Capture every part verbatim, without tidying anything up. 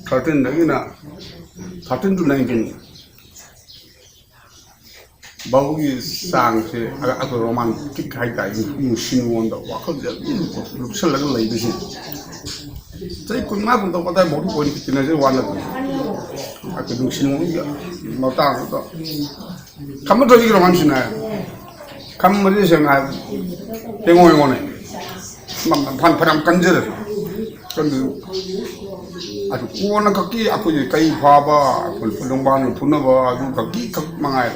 ꯊꯥꯔꯇꯤꯟꯗꯒꯤꯅ thirteen two nineteen ꯐꯥꯎꯒꯤ ꯆꯥꯡꯁꯦ ꯑ-, ꯑꯩꯈꯣꯏ ꯔꯣꯃꯥꯟꯇꯤꯛ ꯍꯥꯏꯇꯥꯔꯦ, ꯅꯨꯡꯁꯤ ꯅꯨꯡꯉꯣꯟꯗ ꯋꯥꯈꯜꯁꯦ ꯑꯗꯨꯝ ꯂꯨꯞꯁꯜꯂꯒ ꯂꯩꯕꯁꯦ꯫ ꯆꯍꯤ ꯀꯨꯟꯃꯉꯥ, ꯀꯨꯟꯇꯔꯨꯛ ꯑꯗꯥꯏ ꯐꯥꯎꯗꯤ ꯑꯣꯏꯅ ꯇꯤꯟꯅꯖꯩ, ꯋꯥ ꯅꯠꯇꯦ꯫ ꯑꯗꯨ ꯅꯨꯡꯁꯤ ꯅꯨꯡꯉꯣꯟꯒꯤ ꯃꯇꯥꯡꯗꯨꯗ ꯈꯝꯕ ꯊꯣꯏꯕꯤꯒꯤ ꯔꯣꯃꯥꯟꯁꯤꯅ ꯍꯥꯏ꯫ ꯈꯝꯕꯁꯤ ꯁꯦꯡꯅ ꯍꯥꯏ, ꯌꯦꯡꯉꯣ, ꯌꯦꯡꯉꯣꯅꯦ꯫ ꯃ-, ꯃ-, ꯐꯅ-, ꯐꯅꯌꯥꯝ ꯀꯟꯖꯔꯁꯨ꯫ ꯀꯟꯖꯔꯁꯨ꯫ ꯑꯗꯨ ꯀꯣꯟꯅ ꯈꯛꯀꯤ ꯑꯩꯈꯣꯏꯒꯤ ꯀꯩ ꯐꯥꯕ, ꯑꯩꯈꯣꯏ ꯅꯣꯡꯕꯥꯟꯒ ꯐꯨꯅꯕ, ꯑꯗꯨ ꯈꯛꯀꯤ ꯈꯛ ꯃꯉꯥꯏ꯫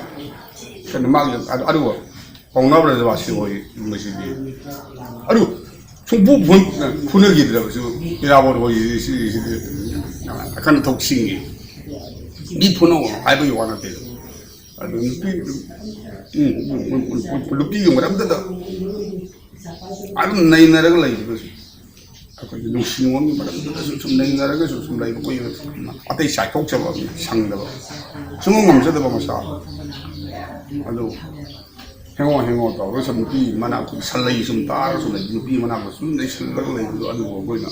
ꯀꯩꯅꯣ ꯃꯥꯒꯤ ꯑꯗꯨ, ꯑꯗꯨ ꯀꯧꯅꯕ꯭ꯔꯁꯨ ꯋꯥꯁꯤ ꯑꯣꯏ ꯃꯁꯤꯗꯤ꯫ ꯑꯗꯨ ꯁꯨꯡꯐꯨ ꯐꯨ-, ꯐꯨꯅꯈꯤꯗ꯭ꯔꯕꯁꯨ ꯏꯔꯥꯕꯣꯠ ꯍꯣꯏ ꯁꯤ-, ꯁꯤꯗꯤ ꯑꯀꯟ ꯊꯣꯛꯁꯤꯡꯉꯤ꯫ ꯃꯤ ꯐꯨꯅꯧ ꯍꯥꯏꯕꯒꯤ ꯋꯥ ꯅꯠꯇꯦ꯫ ꯑꯗꯨ ꯅꯨꯄꯤ, ꯎꯝ, ꯎꯝ, ꯎꯝ, ꯎꯝ, ꯎꯝ, ꯅꯨꯄꯤꯒꯤ ꯃꯔꯝꯗꯗ ꯑꯗꯨꯝ ꯅꯩꯅꯔꯒ ꯂꯩꯕꯗꯨ꯫ ꯑꯩꯈꯣꯏꯒꯤ ꯅꯨꯡꯁꯤ ꯅꯨꯡꯉꯣꯟꯒꯤ ꯃꯔꯝꯗꯨꯗꯁꯨ ꯁꯨꯝ ꯅꯩꯅꯔꯒꯁꯨ ꯁꯨꯝ ꯂꯩꯕ, ꯑꯩꯈꯣꯏ ꯑꯇꯩ ꯆꯥꯏꯊꯣꯛꯆꯕ, ꯁꯪꯗꯕ, ꯁꯨꯝ ꯉꯝꯖꯗꯕ ꯃꯆꯥ꯫ ꯑꯗꯨ ꯍꯦꯡꯉꯣ ꯍꯦꯡꯉꯣ ꯇꯧꯔꯒ ꯁꯨꯝ ꯅꯨꯄꯤ ꯃꯅꯥꯛꯇ ꯁꯜꯂꯩ ꯁꯨꯝ ꯇꯥꯔꯒ ꯁꯨꯝ ꯂꯩ, ꯅꯨꯄꯤ ꯃꯅꯥꯛꯇ ꯁꯨꯝ ꯂꯩꯁꯜꯂꯒ ꯂꯩꯕꯗꯣ, ꯑꯗꯨꯕꯨ ꯑꯩꯈꯣꯏꯅ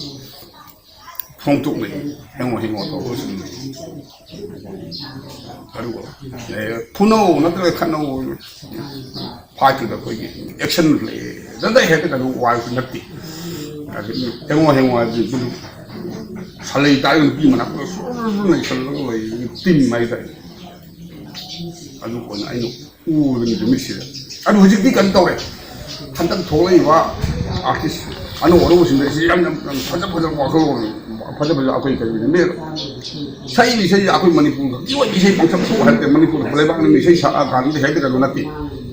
ꯐꯣꯡꯗꯣꯛꯅꯩ꯫ ꯍꯦꯡꯉꯣ ꯍꯦꯡꯉꯣ ꯇꯧꯔꯒ ꯁꯨꯝ ꯂꯩ꯫ ꯑꯗꯨꯒ, ꯑꯦ, ꯐꯨꯅꯧ ꯅꯠꯇ꯭ꯔꯒ ꯈꯠꯅꯧ꯫ ꯐꯥꯏꯠꯇꯨꯗ ꯑꯩꯈꯣꯏꯒꯤ ꯑꯦꯛꯁꯟ ꯂꯩꯌꯦ꯫ ꯅꯠꯇ꯭ꯔꯒ ꯍꯦꯛꯇ ꯀꯩꯅꯣ ꯋꯥꯔꯁꯨ ꯅꯠꯇꯦ꯫ ꯑꯗꯒꯤ ꯍꯦꯡꯉꯣ ꯍꯦꯡꯉꯣ ꯍꯥꯏꯕꯗꯤ ꯑꯗꯨꯝ ꯁꯥꯂꯩ ꯇꯥꯔꯒ ꯅꯨꯄꯤ ꯃꯅꯥꯛꯇ ꯁꯨꯔ ꯅꯩꯁꯜꯂꯒ ꯂꯩ, ꯇꯤꯝ ꯍꯥꯏꯇꯥꯔꯦ꯫ ꯑꯗꯨ ꯑꯣꯏꯅ ꯑꯩꯅ ꯎꯕꯗ ꯅꯨꯃꯤꯠꯁꯤꯗ꯫ ꯑꯗꯨ ꯍꯧꯖꯤꯛꯇꯤ ꯀꯩꯅꯣ ꯇꯧꯔꯦ꯫ ꯍꯟꯗꯛ ꯊꯣꯛꯂꯛꯏꯕ ꯑꯥꯔꯇꯤꯁ ꯑꯅꯧ ꯑꯅꯧꯕꯁꯤꯡꯗ ꯁꯤ ꯌꯥꯝ, ꯌꯥꯝ, ꯌꯥꯝ ꯐꯖ ꯐꯖꯕ ꯋꯥꯈꯜꯂꯣꯟ, ꯐꯖ ꯐꯖ ꯑꯩꯈꯣꯏ ꯀꯔꯤ ꯃꯤꯔ-, ꯁꯛꯏꯕ ꯏꯁꯩꯁꯦ ꯑꯩꯈꯣꯏ ꯃꯅꯤꯄꯨꯔꯒꯤ ꯑꯣꯏꯕ ꯏꯁꯩ ꯄꯪꯁꯛ ꯁꯛꯎ ꯍꯥꯏꯕꯗꯤ ꯃꯅꯤꯄꯨꯔꯗ ꯂꯩꯕꯥꯛꯅ ꯏꯁꯩ ꯁꯛꯑꯀꯥꯟꯗ ꯍꯦꯛꯇ ꯀꯩꯅꯣ ꯅꯠꯇꯦ꯫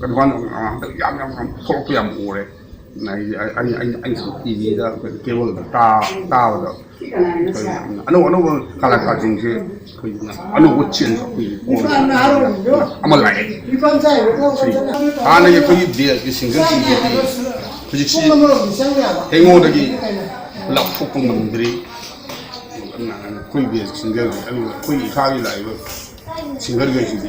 ꯑꯗꯨꯀꯥꯟꯗ ꯍꯟꯗꯛ ꯌꯥꯝ, ꯌꯥꯝ, ꯌꯥꯝ ꯊꯣꯛꯂꯛꯄ ꯌꯥꯝ ꯎꯔꯦ꯫ ꯑꯩ, ꯑꯩ, ꯑꯩ, ꯑꯩ ꯁꯨꯝ ꯇꯤ ꯚꯤꯗ, ꯑꯩꯈꯣꯏ ꯀꯦꯕꯜꯗ ꯇꯥ-, ꯇꯥꯕꯗ ꯑꯩꯈꯣꯏ ꯑꯅꯧ ꯑꯅꯧꯕ ꯀꯂꯥꯀꯥꯔꯁꯤꯡꯁꯦ ꯑꯩꯈꯣꯏ ꯑꯅꯧꯕ ꯆꯦꯟꯖ ꯑꯩꯈꯣꯏꯒꯤ ꯑꯃ ꯂꯥꯛꯑꯦ꯫ ꯁꯤ ꯍꯥꯟꯅꯒꯤ ꯑꯩꯈꯣꯏꯒꯤ ꯕꯦꯁꯀꯤ ꯁꯤꯡꯒꯔꯁꯤꯡꯁꯤꯗꯤ ꯍꯧꯖꯤꯛꯁꯤ ꯑꯩꯉꯣꯟꯗꯒꯤ ꯂꯥꯎꯊꯣꯛꯄ ꯉꯝꯗ꯭ꯔꯤ꯫ ꯑꯩꯈꯣꯏ ꯕꯦꯁ ꯁꯤꯡꯒꯔ, ꯑꯗꯨꯒ ꯑꯩꯈꯣꯏꯒꯤ ꯏꯁꯥꯒꯤ ꯂꯥꯛꯏꯕ ꯁꯤꯡꯒꯔꯈꯩꯁꯤꯗꯤ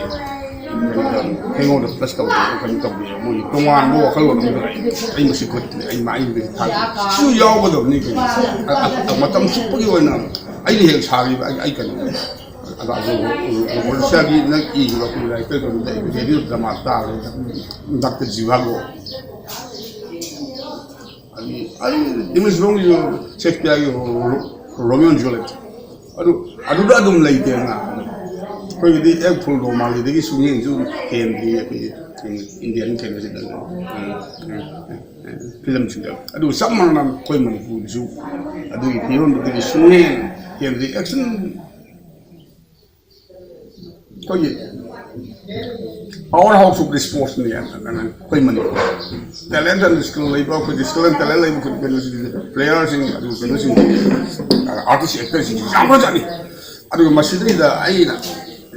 ꯀꯩꯅꯣꯗ, ꯑꯩꯉꯣꯟꯗ ꯄ꯭ꯂꯁ ꯇꯧꯕꯤꯌꯣ, ꯀꯩꯅꯣ ꯇꯧꯕꯤꯌꯣ, ꯃꯣꯏꯒꯤ ꯇꯣꯉꯥꯟꯕ ꯋꯥꯈꯜꯂꯣꯟ ꯑꯃ ꯂꯩ꯫ ꯑꯩ ꯃꯁꯤ ꯈꯨꯠ, ꯑꯩ ꯃꯥ-, ꯑꯩ ꯃꯁꯤ ꯊꯥꯒꯦ꯫ ꯁꯤꯁꯨ ꯌꯥꯎꯒꯗꯕꯅꯤ ꯀꯩꯅꯣ꯫ ꯑ-, ꯑ-, ꯑ-, ꯃꯇꯝ ꯆꯨꯞꯄꯒꯤ ꯑꯣꯏꯅ ꯑꯩꯅ ꯍꯦꯛ ꯁꯥꯈꯤꯕ ꯑꯩ, ꯑꯩ ꯀꯩꯅꯣ꯫ ꯑꯗ ꯑꯗꯨ ꯔꯣꯕꯔꯠ ꯁꯤꯌꯥꯒꯤꯅ ꯏꯈꯤꯕ ꯑꯩꯈꯣꯏ ꯂꯥꯏꯔꯤꯛ ꯀꯩꯅꯣꯗ ꯑꯩꯈꯣꯏ ꯔꯦꯗꯤꯑꯣ ꯗ꯭ꯔꯃꯥ ꯇꯥꯔꯦ, ꯗꯥꯛꯇꯔ ꯖꯤꯕꯥꯒꯣ꯫ ꯑꯗꯨ, ꯑꯗꯨ ꯏꯪꯂꯤꯁ ꯂꯣꯝꯒꯤ ꯁꯦꯛꯁꯄꯤꯌꯔꯒꯤ ꯔꯣ-, ꯔꯣ-, ꯔꯣꯃꯤꯑꯣ ꯑꯦꯟ ꯖꯨꯂꯤꯌꯦꯠ꯫ ꯑꯗꯨ, ꯑꯗꯨꯗ ꯑꯗꯨꯝ ꯂꯩꯇꯦꯅ꯫ ꯑꯩꯈꯣꯏꯒꯤꯗꯤ ꯑꯦꯛ ꯐꯨꯜ ꯔꯣꯃꯥꯟꯒꯤꯗꯒꯤ ꯁꯨꯡꯍꯦꯟꯁꯨ ꯍꯦꯟꯗ꯭ꯔꯤ ꯑꯩꯈꯣꯏꯒꯤ ꯏꯟꯗꯤꯌꯟ ꯀꯩꯅꯣꯁꯤꯗ, ꯐꯤꯂꯝꯁꯤꯡꯗ꯫ ꯑꯗꯨꯒ ꯆꯞ ꯃꯥꯟꯅꯅ ꯑꯩꯈꯣꯏ ꯃꯅꯤꯄꯨꯔꯒꯤꯁꯨ ꯑꯗꯨꯒꯤ ꯐꯤꯕꯝꯗꯨꯗꯒꯤ ꯁꯨꯡꯍꯦꯟ ꯍꯦꯟꯗ꯭ꯔꯤ꯫ ꯑꯦꯛꯁꯟ ꯑꯩꯈꯣꯏꯒꯤ ꯄꯥꯋꯔ ꯍꯥꯎꯁ ꯑꯣꯐ ꯏꯁꯄꯣꯔꯠꯁꯅꯤ ꯑꯩꯈꯣꯏ ꯃꯅꯤꯄꯨꯔ꯫ ꯇꯦꯂꯦꯟꯠ ꯑꯦꯟ ꯁ꯭ꯀꯤꯜ ꯂꯩꯕ, ꯑꯩꯈꯣꯏꯒꯤ ꯁ꯭ꯀꯤꯜ ꯑꯦꯟ ꯇꯦꯂꯦꯟꯠ ꯂꯩꯕ ꯀꯩꯅꯣꯁꯤꯡ, ꯄ꯭ꯂꯦꯌꯔꯁꯤꯡ, ꯑꯗꯨ ꯀꯩꯅꯣꯁꯤꯡ, ꯑꯥꯔꯇꯤꯁ ꯑꯦꯛꯇꯔꯁꯤꯡ ꯌꯥꯝ ꯐꯖꯅꯤ꯫ ꯑꯗꯨꯒ ꯃꯁꯤꯗꯩꯗ ꯑꯩꯅ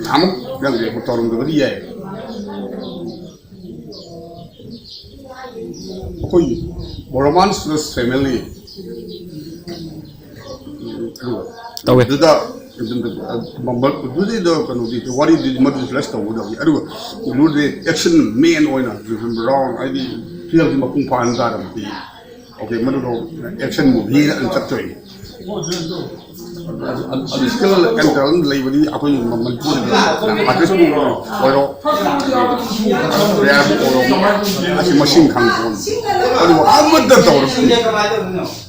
ꯅꯍꯥꯟꯃꯨꯛ ꯅꯪ ꯔꯦꯀꯣꯔꯠ ꯇꯧꯔꯝꯗꯕꯗꯤ ꯌꯥꯏ꯫ ꯑꯩꯈꯣꯏꯒꯤ ꯕꯣꯔꯣꯃꯥꯟꯁ ꯐꯦꯃꯤꯂꯤ ꯑꯗꯨꯒ ꯇꯧꯋꯦ꯫ ꯑꯗꯨꯗ ꯑꯗꯨꯗꯩꯗ ꯀꯩꯅꯣꯗꯤ ꯋꯥꯔꯤꯗꯤ ꯃꯗꯨ ꯐ꯭ꯂꯦꯁ ꯇꯧꯒꯗꯕꯅꯤ꯫ ꯑꯗꯨꯒ ꯂꯨꯔꯗꯤ ꯑꯦꯛꯁꯟ ꯃꯦꯟ ꯑꯣꯏꯅ ꯔꯥꯎꯟ ꯍꯥꯏꯗꯤ ꯐꯤꯂꯝꯁꯤ ꯃꯄꯨꯡ ꯐꯥꯍꯟ ꯇꯥꯔꯕꯗꯤ, ꯑꯣꯀꯦ, ꯃꯗꯨꯗꯣ ꯑꯦꯛꯁꯟ ꯃꯨꯚꯤꯅ ꯑꯗꯨꯝ ꯆꯠꯇꯣꯏꯅꯤ꯫ ꯑꯗꯨ ꯁ꯭ꯀꯤꯜ ꯑꯦꯟ ꯇꯦꯂꯦꯟꯠ ꯂꯩꯕꯗꯤ ꯑꯩꯈꯣꯏ ꯃꯅꯤꯄꯨꯔꯗ ꯑꯥꯔꯇꯤꯁꯄꯨ ꯑꯣꯏꯔꯣ, ꯄ꯭ꯂꯦꯌꯔꯕꯨ ꯑꯣꯏꯔꯣ, ꯑꯁꯤ ꯃꯁꯤꯡ ꯈꯪꯕ ꯄꯣꯠꯅꯤ꯫ ꯑꯗꯨꯕꯨ ꯑꯃꯠꯇ ꯇꯧꯔꯛꯇꯦ꯫